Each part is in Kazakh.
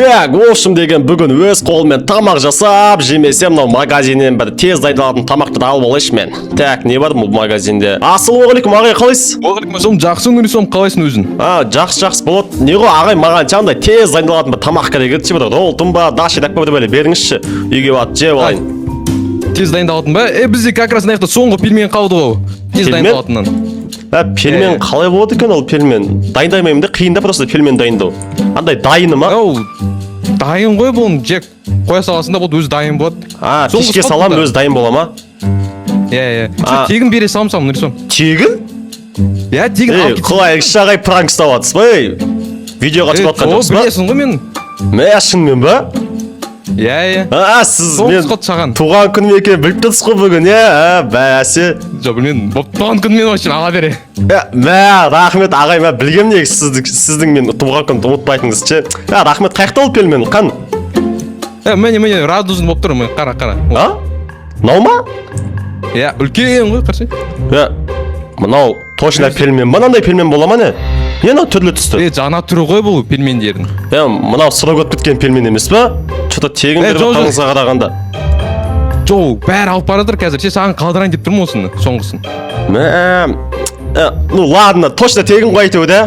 Так, в общем деген, бүгін өз қолыммен тамақ жасап жемесем, мынау магазиннен бір тез дайындалатын тамақты алып алайыншы мен. Так, не бар бұл магазинде? Ассалаумағалейкум, ағай, қалайсыз? Уағалейкум, жақсы, Нұрислам, қалайсың өзің? А, жақсы, жақсы болады. Не ғой, ағай, маған ше андай тез дайындалатын бір тамақ керек еді ше, бір роллтон ба, доширак па, бір бәле беріңізші, үйге барып жеп алайын. Тез дайындалатын ба? Е, бізде как раз мына жақта соңғы пельмен қалды ғой. Тез Пельмен? дайындалатыннан. Ә, пельмен? Е. Қалай болады екен ол пельмен? Дайындай алмаймын да, қиын да просто пельмен дайындау. Андай дайыны ма? Ол дайын ғой, бұны жеп қоя саласың да болды, өзі дайын болады. А, Соңғы пешке қалды саламын, да. өзі дайын бола ма? Иә. А. Все, тегін бере саламын саған, Нұрислам. Тегін? Иә, тегін Ей, алып кет. құлайықшы, ағай, пранк ұстап жатсыз ба, ей? Видеоға түсіп Е, жатқан жоқ, жоқсыз ба? білесің ғой мен. Мә, шынымен ба? Иә. А, сіз Соңғы мен қалды саған. туған күнім екенін біліп тұрсыз ғой бүгін, иә? А, бәсе. Жоқ, білмедім. Болып, туған күніңмен вообще ала бере. Ә, мә, рахмет, ағай, мә, білгем негізі сіздің мен туған күнімді ұмытпайтыныңызды ше. Ә, рахмет, қаяқта ол пельмен? Қан? Е, міне, міне, радужный болып тұр, міне, қара, қара. А? Мынау ма? Иә, үлкен ғой, қарашы. Ә, мынау точно пельмен ба? Мынандай пельмен бола ма, не? Не мынау түрлі түсті? Е, жаңа түрі ғой бұл пельмендердің. Е, мынау срок өтіп кеткен пельмен емес па? Че-то тегін Е, беріп жоқ, жоқ. жатқаныңызға қарағанда. Жоқ, бәрі алып бара жатыр қазір. Ше, саған қалдырайын деп тұрмын осыны, соңғысын. Мә, ә, ну ладно, точно тегін ғой әйтеуір да?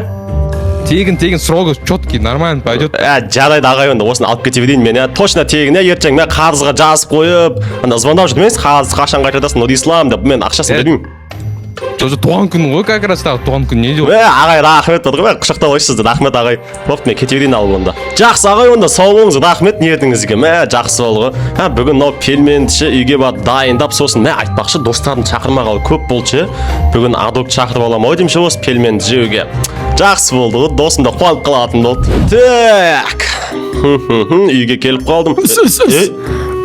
Тегін, тегін, срогы четкий, нормально пойдет. Ә, жарайды, ағай, онда осыны алып кете берейін мен, иә, точно тегін, иә. Ертең мә қарызға жазып қойып, анда звондап жүрмеңіз, қарыз қашан қайтаратасың, Нұрислам деп, мен ақшасын Е, бермеймін. Жоқ, туған күн ғой как раз, тағы туған күн, не деп. Мә, ағай, рахмет бар ғой, мә, құшақтап алайыншы сізді, рахмет, ағай. Бопты, мен кете берейін алып онда. Жақсы, ағай, онда сау болыңыз, рахмет ниетіңізге. Мә, жақсы болды ғой. Ә, бүгін мынау пельменді ше үйге барып дайындап, сосын, мә, айтпақшы, достарым шақырмағалы көп болды ше. Бүгін Адок шақырып аламын ау деймін ше осы пельменді жеуге. Жақсы болды ғой, досым да қуанып қалатын болды. Так, үйге келіп қалдым. Үс, үс, үс. Е,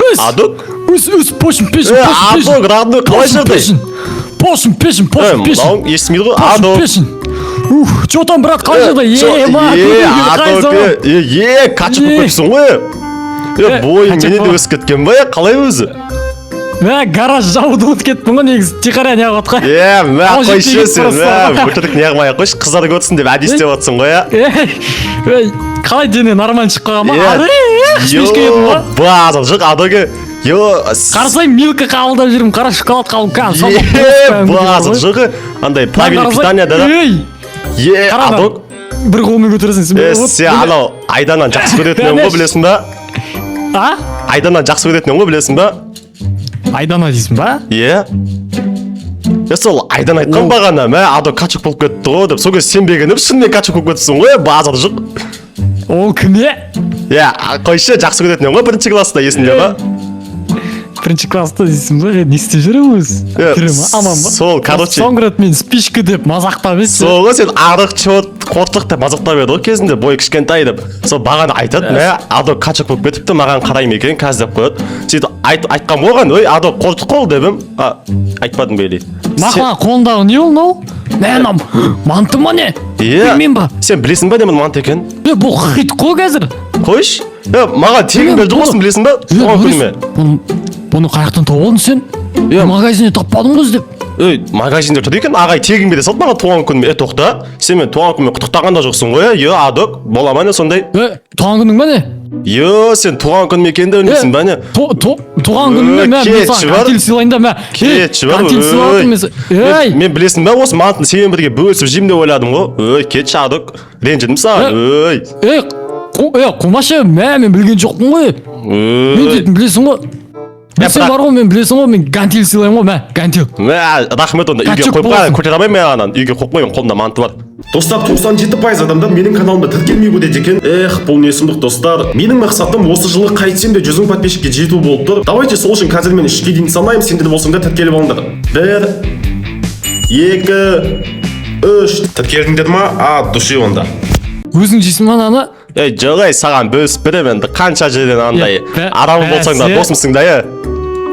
Үс. Адок. Үс, үс, пошын, пешін, Е, пошын, пешін. Адок, родной, қалай Пошын, жағдай? пешін. Пошын, пешін, Е, пошын, пешін. мынауың естімейді ғой, Пошын, Адок. пешін. Ух, че там, брат, қалай жағдай? Е, Е, ма, е, қалай Адок, заман? е, е, качок болып Е. кетіпсің ғой. Е, Е, бойың качок менен де болып- өсіп кеткен ба, е, қалай өзі? Мә, гараж жабуды ұмытып кеттім ғой негізі, тихаря неғып жатқан. Е, мә, Ау, қойшы жетпей сен, кетіп мә, барасың. өтірік неғылмай ақ қойшы, қыздар көрсін деп әдейі істеп жатсың ғой, иә. Ей, ей, қалай, дене нормально шығып қалған ма? Е, Ары, спичка едім ғой. Базар жоқ, Адок, е, Қарасай, Милка қабылдап жүрмін, қара шоколад қабылдап. Е, базар жоқ, е, андай правильный питание да. Ей, Е, қара, Адок, бір қолмен көтересің сен. е, Вот, сен анау Айданан жақсы көретін едің ғой, білесің ба? А? Айданан жақсы көретін едің ғой, білесің ба? Айдана дейсің ба? Е. Е, сол Айдан айтқан бағана, мә, Адок качок болып кетті ғой деп, сол кезде сенбеген едім, шынымен качок болып кетіпсің ғой, базар жоқ. Ол кім, е? Е, қойшы, жақсы көретін едің ғой бірінші класста, есіңде ба? Бірінші класста дейсің ба? Е, не істеп жүр ол өзі? Е, Тірі ма, аман ба? сол, короче- Соңғы рет мен спичка деп мазақтап еді. Сол ғой, сен арық, чет, қортық деп мазақтап еді ғой кезінде, бойы кішкентай деп. Сол бағана айтады, мә, Адок качок болып кетіпті, маған қарай ма екен қазір деп қояды. Сөйтіп айтқан ғой оған, ой, Адок қортық қой ол деп едім. А, айтпадым ба или? Мақұл, қолындағы не ол мынау? Мә, мынау манты ма, не? Е, Пельмен ба? сен білесің ба не мұның манты екенін? Е, бұл хит қой қазір. Қойшы. Е, маған тегін берді ғой осыны, білесің ба? Е, Туған Нұрис, күніме. Бұны қай жақтан тауып алдың сен? Е. Магазинде таппадым ғой іздеп. Ей, магазинде тұр екен, ағай тегін бере салды маған туған күніме. Е, тоқта, сен мен туған күніме құттықтаған да жоқсың ғой, е, Адок, бола ма не сондай? Е, туған күнің ба, не? Е, сен туған күнім екенін де білмейсің ба, не? Туған күніңе, мә, мен Кетші саған бар. гантель сыйлайын да, мә. Ей, Кетші бар, гантель сыйлап ой. жатырмын мен ей. Мен білесің ба, осы мантыны сенімен бірге бөлісіп жеймін деп ойладым ғой. Ой, кетші, Адок, ренжідім саған, ой. Ей, е, қумашы, мә, мен білген жоқпын ғой. Мен Ой. дейтін білесің ғой. Мен сен бірақ- бар ғой, мен білесің ғой, мен гантель сыйлаймын ғой, мә, гантель. Мә, рахмет, онда үйге Качок қойып боласың. қояйын, көтере алмаймын мен ананы, үйге қойып қояйын, қолымда манты бар. Достар, 97% адамдар менің каналымда тіркелмей көреді екен. Эх, бұл не сұмдық, достар? Менің мақсатым осы жылы қайтсем де 100 000 подписчикке жету болып тұр. Давайте сол үшін қазір мен 3-ке дейін санаймын, сендер болсаңдар, тіркеліп алыңдар. Бір, екі, үш. Тіркелдіңдер ма? От души онда. Өзің жейсің ба ананы? Ей, жоқ, ей, саған бөлісіп беремін енді, қанша жерден андай Е, арам болсаң да бәсе. досымсың да, е.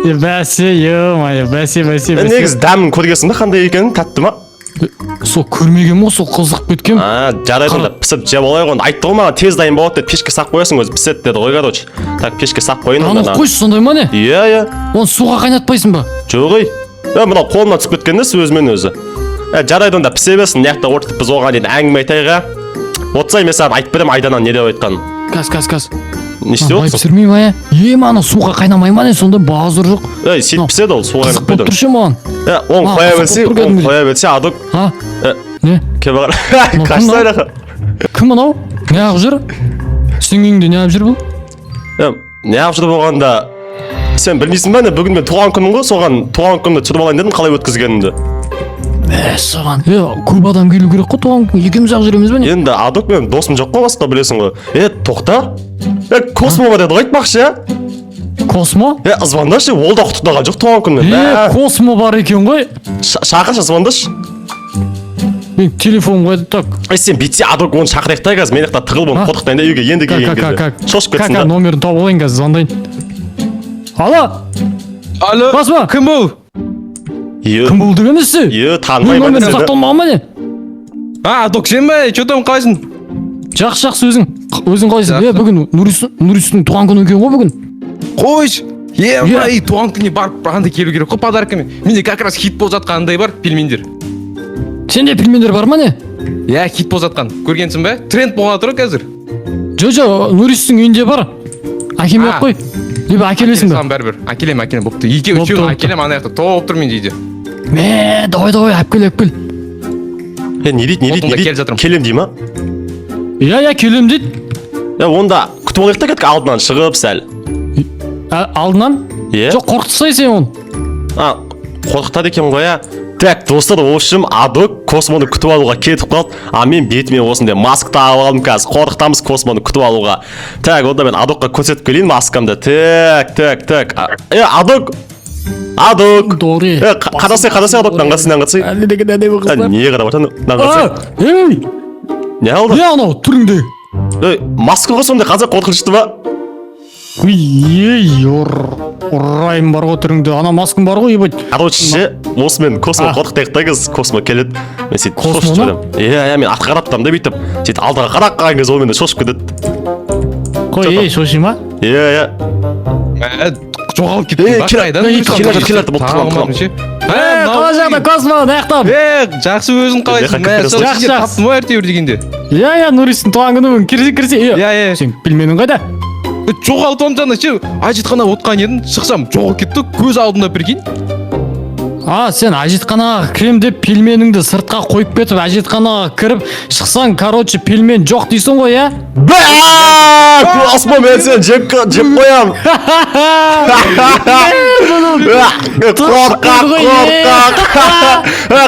Е, бәсе, ё-моё, бәсе, бәсе, Е, бәсе. негізі дәмін көргенсің ба, қандай екенін, тәтті ма? Сол көрмегенмін ғой, сол қызығып кеткенмін. А, жарайды, онда пісіріп жеп алайық оны. Айтты ғой маған, тез дайын болады деп, пешке сап қоясың, өзі піседі деді ғой, короче. Так, пешке сап қояйын онда Аны мынаны. қойшы, сондай ма, не? Иә. Оны суға қайнатпайсың ба? Жоқ, ей. Е, мынау қолымнан түсіп кеткен де өзімен өзі. Е, жарайды, онда пісе берсін, мына жақта отырып біз оған дейін әңгіме айтайық, ә. Отырсай, мен саған айтып беремін Айданан не деп айтқанын. Қазір, қазір, қазір. Не істеп Май отырсың? Пісірмей ма, е? Е, ана суға қайнамай ма, не сонда? Базар жоқ. Ей, сөйтіп піседі ол, суға Қызық қайнап болып қойды. тұр ше маған. Е, оң А, қоя қызық берсе, болып тұр оң кәдімгідей. қоя берсе, адок. А? Е. Не? Кел бара. Мынау кім Қашты мынау? аяққа. Кім мынау? Неғып жүр? Сенің үйіңде неғып жүр бұл? Е, неғып жүр болғанда, сен білмейсің ба, не? Бүгін мен туған күнім ғой, соған туған күнімді түсіріп алайын дедім, қалай өткізгенімді. Мәссаған, е, көп адам келу керек қой туған күн. Екеуміз ақ жүреміз ба, не? Енді, адок, менің досым жоқ қой басқа, білесің ғой. Е, тоқта, е, Космо бар еді ғой айтпақшы, иә. Космо? Е, звондашы, ол да құттықтаған жоқ туған күнімен. Е, Мә, Космо бар екен ғой. Шақыршы, звондашы. Мен телефон қойды, так. Ей, сен бүйтсе, адок, оны шақырайық та қазір, мен жақта тығылып, оны А? қотықтайын да үйге енді Как, келген как, кезде как? шошып Как, кетсін да. номерін тауып алайын, қазір звондайын. Алло, Алло. Космо. Кім бұл? Е, Кім бұл деген несі? е, Менің танымай ма номерім десе. сақталмаған ба, не? А, адок, сен ба? Че там, қалайсың? Жақсы, жақсы, өзің. Өзің қалайсың? Е, Жақсы. бүгін Нұристің туған күні екен ғой бүгін. Қойшы. Е, Иә. ей, туған күніне барып андай келу керек қой подаркамен. Менде как раз хит болып жатқан андай бар, пельмендер. Сенде пельмендер бар ма, не? Иә, хит болып жатқан. Көргенсің бе? Тренд болып жатыр ғой қазір. Жо, Нұристің үйінде бар. Әкелмей ақ А. қой. Либо әкелесің бе? Саған бәрібір. Әкелем, әкелем, бопты. Екеу, Бопты, үшеуін бопты. әкелем, ана жақта толып тұр менде үйде. Мә, давай, давай, алып кел, алып кел. Е, не дейді, не дейді, Онда не келе дейді? жатырмын. Келем дей ма? Иә, иә, келем дейді. Е, онда күтіп алайық та, кеттік алдынан шығып сәл. А, алдынан? Е. Жоқ, қорқытсай сен оны. А, қорқытады екен ғой, иә. Так, достар, в общем, адок Космоны күтіп алуға кетіп қалды, а мен бетіме осындай маска тағып алдым. Қазір қорқытамыз Космоны күтіп алуға. Так, онда мен адокқа көрсетіп келейін маскамды. Так, так, так. Е, адок, адок. Дори. Е, қарасай, қарасай, адок, мынаны қарасай, мынаны қарасай. Әлі деген әдемі Ә, қыздар. не қарап отырсың? Мынаны қарасай. А, ей, Не алды? не анау түріңде? Ей, маска ғой сондай, қазір қорқынышты ма? Ей, ұрайым бар ғой түріңде. Ана маскың бар ғой, ебать. Короче ше, осымен Космо А. қорқытайық та, қазір Космо келеді, мен сөйтіп Космоны? шошытып жіберемін. Иә, иә, мен артқа қарап тұрамын да бүйтіп, сөйтіп алдыға қарап қалған кезде ол менен шошып кетеді. Қой, ей, шоши ма? Иә, иә. Мә, жоғалып кеттім. Ей, Ба, қайдан? Келе жатыр, келе жатыр, болды, Таға тығыламын, алмадым ше. Е, қалай жағдай, Космо, мына? Е, жақсы, өзің қалайсың? Мә, сол Жақсы, сендер жақсы. таптым ғой әйтеуір дегенде. Иә, иә, Нұристің туған күні бүгін. Кірсе, кірсе. Е, Иә, иә. сен пельменің қайда? Е, жоғалтып алдым жаңа ше, әжетханаға отқан едім, шықсам, жоғалып кетті көз алдымда, прикинь. А, сен әжетханаға кірем деп пельменіңді сыртқа қойып кетіп, әжетханаға кіріп шықсаң, короче, пельмен жоқ дейсің ғой, иә? Бә! Космо, мен сені жеп қоямын. Қорқақ, қорқақ.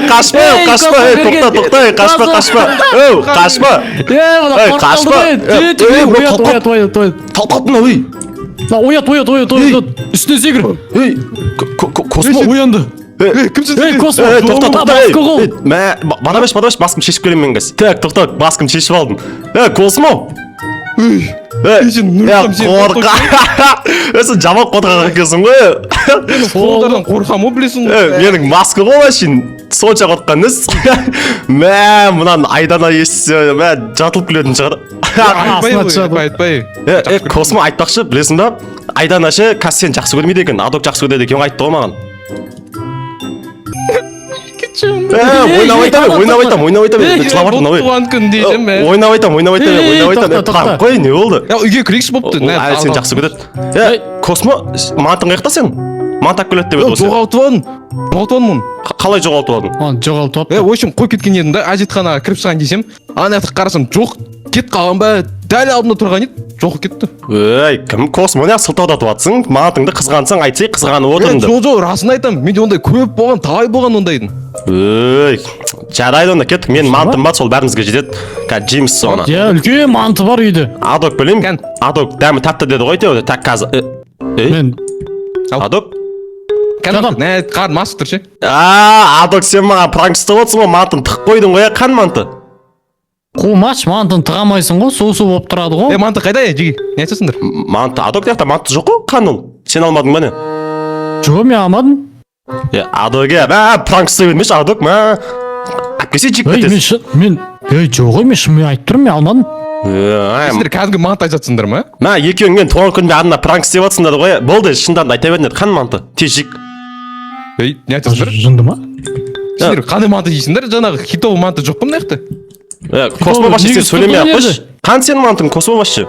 Қашпа, Ей, қашпа, Космо, ей, тоқта, тоқта, ей, қашпа, қашпа. Оу, қашпа. Е, мына Ей, қорқып қашпа. қалды ғой. Ей, Е, ей, мына оят, тоқта. оят, оят, оят. Талқап мынау, ей. Мына оят, оят, оят, оят. Үстіне секір. Ей, Космо. Оянды. Ей, Кімсің? Ей, Космо, Ей, тоқта, тоқта, ей. маска ғой. Ей, мә, бара берші, бара берші, маскамды шешіп келемін мен қазір. Так, тоқта, маскамды шешіп алдым. Ей, Космо. Ей, сен Нұрислам, сен қорқақ. Ей, сен жаман қорқақ екенсің ғой. Қолдардан қорқамын ғой, білесің ғой. Ей, менің маска ғой вообще, сонша қорыққан несі? Мә, мынаны Айдана естісе, мә, жатылып күлетін шығар. Айтпай Астына ғой, түседі. айтпай, айтпай. Е, е, Космо, айтпақшы, білесің ба, Айдана ше, қазір сені жақсы көрмейді екен, адок жақсы көреді екен, айтты ғой маған. Е, ойнап айтамын, ойнап айтамын, ойнап айтамын, жылап жатырмын мынау, ей. Туған күн дейсің, мә. Ойнап айтамын, ойнап айтамын, Ей, ойнап айтамын. тоқта, тоқта. Қой, не болды? Я, үйге кірейікші, бопты. Ол әлі сені жақсы көреді. Е, Космо, мантың қаяқта сен? Мант алып келеді деп еді ғой сен. Жоғалтып алдым, жоғалтып алдым оны. Қалай жоғалтып алдың? Аны жоғалтып Е, алыпты. в общем, қойып кеткен едім да, әжетханаға кіріп шығайын десем, ана жақта қарасам, жоқ, кетіп қалған ба, дәл алдымда тұрған еді, жоқ, кетті. Ей, кім, Космо, неғып сылтаудатып жатсың? Мантыңды қызғансаң айтсай, қызғанып Е, отырмын деп. жоқ, жоқ, расын айтамын, менде ондай көп болған, талай болған ондайдың. Ей, жарайды, онда кеттік. Менің мантым бар, сол бәрімізге жетеді. Қазір жейміз соны. Иә, үлкен манты бар үйде. Адок, білемін. Кән. Адок, дәмі тәтті деді ғой әйтеуір. Так, қазір. Ей, Мен адок. Кәдімгі, нә, қарным ашып тұр ше. А, адок, сен маған пранк ұстап отырсың ғой, мантын тығып қойдың ғой, иә, қан манты. Қумаш, мантыны тыға алмайсың ғой, су су болып тұрады Е, ғой. манты қайда, е, жеге? Не айтасыңдар? Манты, адок, мына жақта манты жоқ қой, қан ол. Сен алмадың ба, не? Жоқ, мен алмадым. Е, адок, е, мә, пранк ұстай бермеші, адок, мә. Алып келсе, жеп Ей, мен кетесің. шын, мен, ей, жоқ, ей, мен шынымен айтып тұрмын, мен алмадым. Ей, Сендер кәдімгі манты айтып жатсыңдар ма? мә, екеуің мен туған күнімде арнап пранк істеп жатсыңдар ғой. Болды, шындап айта беріңдер, қан манты. Тез жейік. Ей, не айтасыңдар? Жынды ма? Сендер қандай манты жейсіңдер? Жаңағы хитовый манты жоқ қой мына жақта. Е, Космо, вообще, сен Негізі сөйлемей ақ тұр қойшы. Қан сенің мантың, Космо, вообще?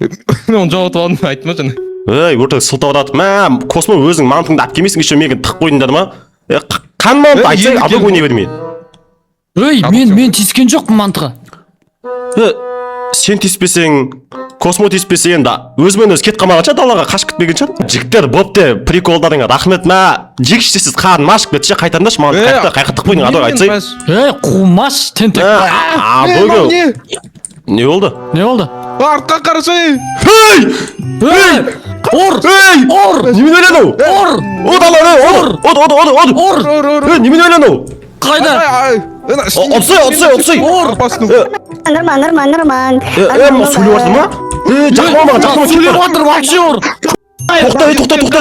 Мен оны жоғалтып алдым, айттым ба жаңа. Ей, өтірік сылтауратып, мә, Космо, өзің мантыңды алып келмейсің, еще мені тығып қойдыңдар ма? Е, қан манты Е, айтсаң, енді адок келді. ойнай бермей. Ей, мен тиіскен жоқпын мантыға. Е, сен тиіспесең, Космо тиіспесе, енді өзімен өзі кетіп қалмаған шығар, далаға қашып кетпеген шығар. Жігіттер, бопты, приколдарыңа рахмет, мә, жекші сіз қарным ашып кетті ше, қайтарыңдаршы маған, Е, қаяқта қаяқта тығып қойдың, адок айтсай. Ей, қумаш, тентек. Ә, Мынау адок не? Не болды? Не болды? Артқа қараса, ей. Ей! Ей, ұр! Ей! Ұр! Немен ойланау? Ұр! От ала, ей, от! От, от, от, от! Ұр! Ұр, ұр, ұр. Ей, немен ойланау? Қайда? Ай, ай, ана, Ұтсай, ұтсай, ұтсай! Ұр! Опасный. Е, Нұрман, Нұрман, Нұрман. е, е, мынау сөйлеп жатыр ма? Е, жақындама маған, жақындама, Сөйлеп кетіп бара. жатыр, вообще ұр! Тоқта, ей, тоқта, тоқта,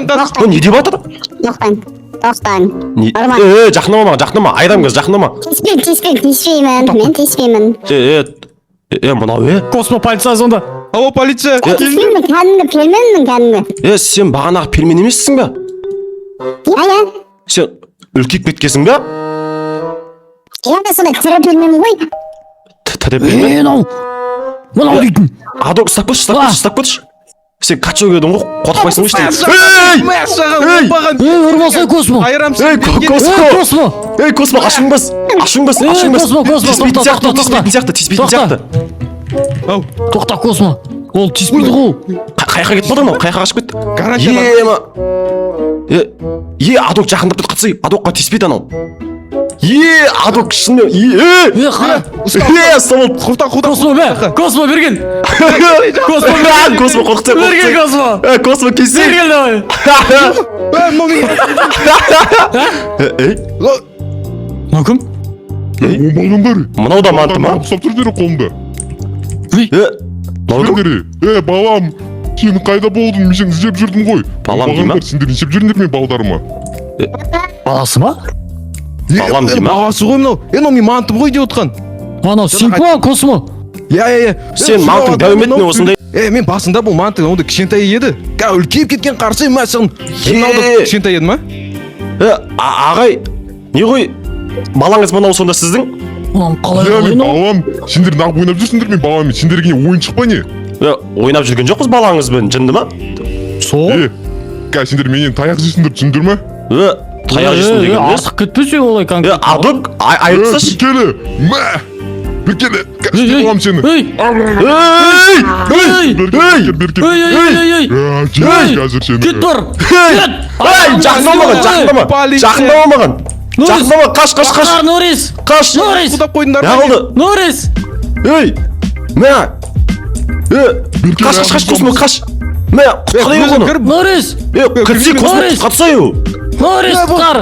тоқта. Е, не деп жатыр? Тоқтан, тоқтан. Не? Нұрман. Е, е, жақындама маған, жақындама. Айран көз, жақындама. Тиіспеймін, тиіспеймін, тиіспеймін. Мен тиіспеймін. Е, е, е, мынау, е. Космо полиция сонда. Алло, полиция. Тиіспеймін, кәдімгі пельменмін, кәдімгі. Е, сен бағанағы пельмен емессің бе? Иә, иә. Сен үлкейіп кеткенсің бе? Иә, мен сондай тірі пельменмін ғой. Тірі пельмен? Е, мынау. Мынау дейтін. Адок, ұстап көрші, ұстап А. көрші, ұстап көрші. Сен качок едің ғой, қорықпайсың ғой ештеңе. Ей! Мәссаған, Ей! оңбаған. Ей, ұрмасай, Космо. Айрам Ей, Космо! Ей, Космо. Ей, Космо, ашың бас! Ашың бас, Ей, ашың бас! Космо, Космо, Тиіспейтін тоқта, сияқты, тоқта, тиіспейтін сияқты, тиіспейтін тоқта. сияқты. Ау, Тоқта, Космо. Ол тиіспейді ғой. Қаяққа кетіп қалды анау? Қаяққа қашып кетті? Гарантия бар. Ема. Е, е, адок жақындап тұр, қатсай, адокқа тиіспейді анау. Е, адок шынымен, е, Е, қара. е, ұстап алды. Құлта, құлта. Космо, бе. Космо, берген. Космо, Ха, Космо қорқытса, Берген, қорқытса. Космо. Е, Космо келсе. Берген, давай. Е, мынау не? Е, ей, Мынау кім? Оңбағандар. Мынау да манты ма? Ұстап тұрсыңдар қолымда. Е, мынау кім? Сендер, е, балам, сен қайда болдың? Мен сені іздеп жүрдім ғой. Балам дей ма? Оңбағандар, сендер не істеп жүрдіңдер мен балдарыма? Баласы ма? Балам дей ма? Баласы ғой мынау. Е, мынау мен мантым ғой деп отқан. Анау сенікі ма, Космо? Иә, иә, иә. Сен мантың дәу ме еді, не осындай? Е, мен басында бұл манты онда кішкентай еді. Қазір үлкейіп кеткен, қарсы, мәссаған. Мынау да Е. кішкентай еді ма? Е, ағай, не ғой? Балаңыз мынау сонда сіздің? Мынаны қалай Иә, мен қалай мынау? балам, сендер неғып ойнап жүрсіңдер мен баламмен? Сендерге не ойыншық па не? Е, ойнап жүрген жоқпыз балаңызбен, жынды ма? Сол. Е, қазір сендер менен таяқ жейсіңдер, түсіндіңдер ма? Е, таяқ жейсің деген несі? Артық кетпесе олай Е, конкретно. адок, Е, айырсашы. Біркелі, мә! Біркелі, қазір Ей, істеп ей, аламын сені. ей. Ей! Ей! Беркел, беркел, Ей, ей, ей, ей, ей. Е, жеймін қазір сені. Кет бар. Ей! Кет. Ей, жақындама маған, жақындама. Полиция. Жақындама маған. Нұрис. Жақындама, қаш, қаш, қаш. Құтқар, Нұрис. Қаш. Нұрис. Құлдап қойдыңдар Не ма? қылды? Нұрис. Ей! Мә! Е, қаш, қаш, қаш, Космо, қаш. Мә, құтқарайық Өзің оны. кір. Нұрис. Е, кірсе, Космо, Нұрис. құтқарсай. Нұрис, құтқар.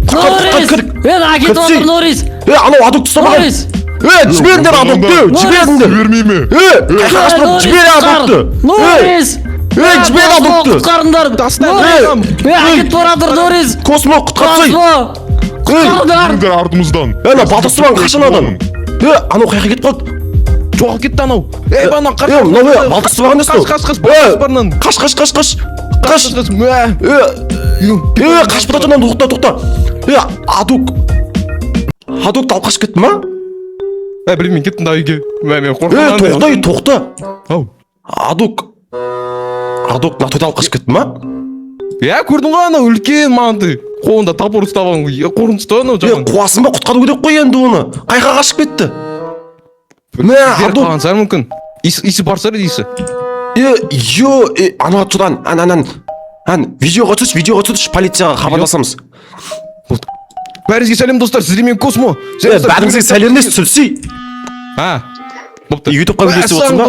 Құтқар, Нұрис. құтқар, кір. Е, әкетіп Кірсей. жатыр Нұрис. Е, анау адок ұстамаған. Нұрис. Е, жіберіңдер адокты, жіберіңдер. Жібермей ме? Е, қайқа қашып Нұрис, жібер құтқар. адокты. Нұрис. Ей, жібер Космо, адокты. құтқарыңдар. Таста, Нұрис. Ей, Е, әкетіп бара жатыр Нұрис. Космо, құтқарсай. Космо. Құтқарыңдар. Жүріңдер артымыздан. Е, ана балта ұстамаған қашан адам. Е, анау қайқа кетіп қалды? Жоғалып кетті анау. Ей, ана қаш. Е, мынау е, балта ұстамаған емес Қаш, қаш, қаш, балта бар мынаның. Қаш, қаш, қаш, қаш. Қаш. Қаш, қаш, мә. Е, е, қашып бара жатыр анау, тоқта, тоқта. Е, адок. Адокты алып қашып кетті ма? Ә, білмеймін, кеттім да үйге. Мә, мен Е, қорқамын. тоқта, ей, тоқта. Ау. Адок. Адок мына тойда алып қашып кетті ма? Иә, көрдің ғой анау үлкен манты. Қолында топор ұстап алған. Е, қорқынышты анау Е, жаман. қуасың ба, құтқару керек қой енді оны. Қайқа қашып кетті? Мә, Беріп адок. қалған шығар мүмкін. Иісі, иісі бар шығар, иісі. Е, ё, е, ана тұр, ан, ан, ан, ан, видеоға түсірші, видеоға түсірші, полицияға хабарласамыз. Бәріңізге сәлем, достар, сіздермен Космо. Е, бәріңізге сәлем емес, түсірсей. А, бопты. Ютубқа видео істеп отырсың ба?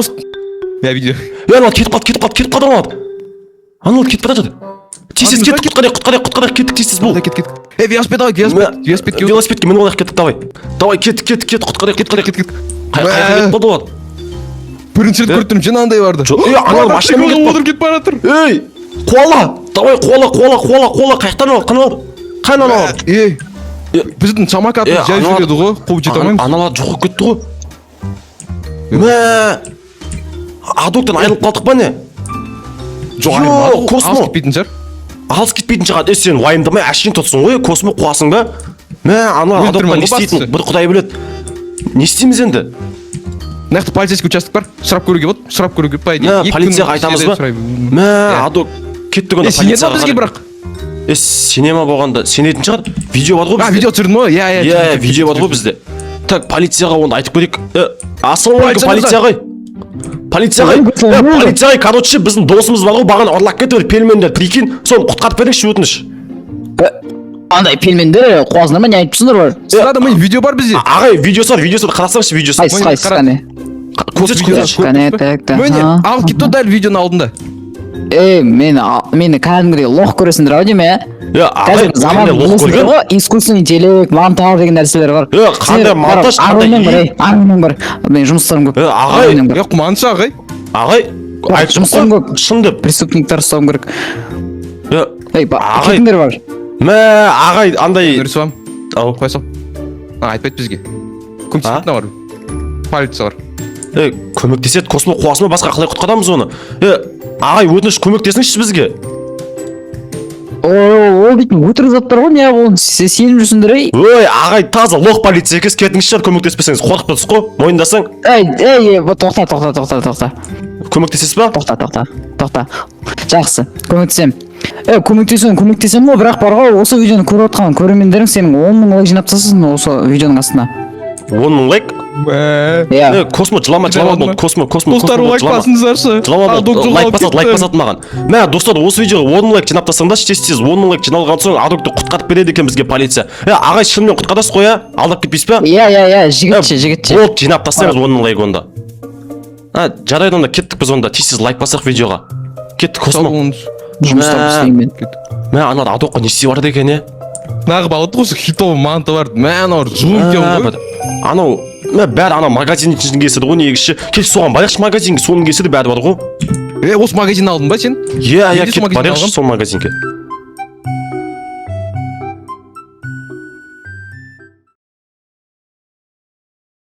Иә, видео. Е, анау кетіп қалды, кетіп қалды, кетіп қалды анау. Анау кетіп бара жатыр. Тез, тез кеттік, құтқарайық, құтқарайық, құтқарайық, кеттік, тез, тез бол. Кет, кет. Е, велосипед алайық, велосипед. Велосипедке. Велосипедке мініп алайық, кеттік, давай. Давай, кеттік, кеттік, кеттік, құтқарайық, құтқарайық. Кет, кет. Қай кетіп қалды олар? Бірінші рет көріп тұрмын, жын андай барды. Жоқ, е, анау машинамен кетіп қалды. Отырып кетіп бара жатыр. Ей, қуала, давай, қуала, қуала, қуала, қуала, қаяқтан алады, қане алады? Қане алады? Ей, біздің самокатымыз жай жүреді ғой, қуып жете алмаймыз. Аналар жоқ болып кетті ғой. Мә, адоктан айырылып қалдық па не? Жоқ, айырылмадық ғой, Космо. Алыс кетпейтін шығар. Алыс кетпейтін шығар. Е, сен уайымдамай әшейін тұрсың ғой, Космо, қуасың ба? Мә, ана Өлтірмей адоктан не ғой істейтін бастысы. бір құдай біледі. Не істейміз енді? Мына жақта полицейский участок бар, сұрап көруге болады, сұрап көруге, по идее. Мә, 2 күн полицияға айтамыз ба? сұрай- Мә, Иә. Адок, кеттік онда Е, сенеді ма полицияға бізге қарай. бірақ? Е, сене ма болғанда, сенетін шығар. Видео бар ғой А, бізде. видео түсірдің ғой? Иә, иә. Иә, видео бар ғой бізде. Так, полицияға онда айтып көрейік. Е, ассалаумағалейкум, Полиция. Полиция ағай. Полиция ағай, е, полиция ағай, короче, біздің досымыз бар ғой, бағана ұрлап кетіп еді пельмендер, прикинь, соны құтқарып беріңізші, өтініш. Андай пельмендер қуасыңдар ма, не айтып тұрсыңдар бар? Сұрады, міне, видео бар бізде. Ағай, видеосы бар, видеосы бар, қарасаңызшы видеосы. Қайсысы, қайсысы, Қара. қане? Көрсетші, көрсетші. Қане, так, так. Міне, аха. алып кетті ғой дәл видеоның алдында. Ей, мені кәдімгідей лох көресіңдер ау деймін, иә? Е, ағай, Қазір заман қандай лох білесіңдер көрген? ғой, искусственный интеллект, монтаж деген нәрселер бар. Е, қандай Сендер монтаж, бар, қандай арманың бар, үй? ей, арманың бар. Менің жұмыстарым көп. Е, ағай. Арманым бар. Е, қуманшы, ағай. Ағай, айтып Жұмыстарым қой, көп. шын деп. Преступниктар ұстауым керек. Е, Ей, Ағай. кетіңдер бар. Мә, ағай, андай. Нұрислам, Ау. қоя сал. А, айтпайды бізге. Көмектеспейді мыналар. Полиция бар. Е, көмектеседі, Космо, қуасың ба, басқа қалай құтқарамыз оны? Е, ағай, өтініш, көмектесіңізші бізге. О, ол дейтін өтірік заттар ғой, не оны сеніп жүрсіңдер, ей? Ой, ағай, таза лох полиция екенсіз, кетіңізші, көмектеспесеңіз, қорқып тұрсыз ғой, мойындасаң. Ей, ей, ей, тоқта, тоқта, тоқта, тоқта. Көмектесесіз ба? Тоқта, тоқта, тоқта. Жақсы, көмектесемін. Е, көмектесемін, көмектесемін ғой, бірақ бар ғой, осы видеоны көріп отқан көрермендерің сенің 10 000 лайк жинап тастасын осы видеоның астына. 10 000 лайк? Мә. Иә. Е, Космо, жылама, жылама Жылама. болды, Космо, Космо, Достар, Космо, лайк жылама. басыңыздаршы. Жылама Адок болды, лайк жоғалып басады, лайк кетті. басады маған. Мә, достар, осы видеоға 10 000 лайк жинап тастаңдаршы, тез тез 10 000 лайк жиналған соң Адокты құтқарып береді екен бізге полиция. Е, ағай, шынымен құтқарасыз ғой, иә? Алдап кетпейсіз ба? Иә, жігітше, жігітше. Болды, жинап тастаймыз 10 000 лайк онда. А, жарайды онда, кеттік біз онда, тез тез лайк басайық видеоға. Кеттік, Сау Космо. болыңыз. Жұмыстар Мә. істеймін мен. Мә, ана Адокқа не істеп жатыр екен, е? Нағып алды ғой, хитовый манты бар. Мә, аналар жұлып Ә, екен ғой. Анау, мә, бәрі анау магазиннің кесірі ғой негізі. Кел, соған барайықшы магазинге, соның кесірі бәрі бар ғой. Е, осы магазин алдың ба сен? Иә, Мен иә, де сол кет, магазиннен барайықшы алғам. сол магазинге.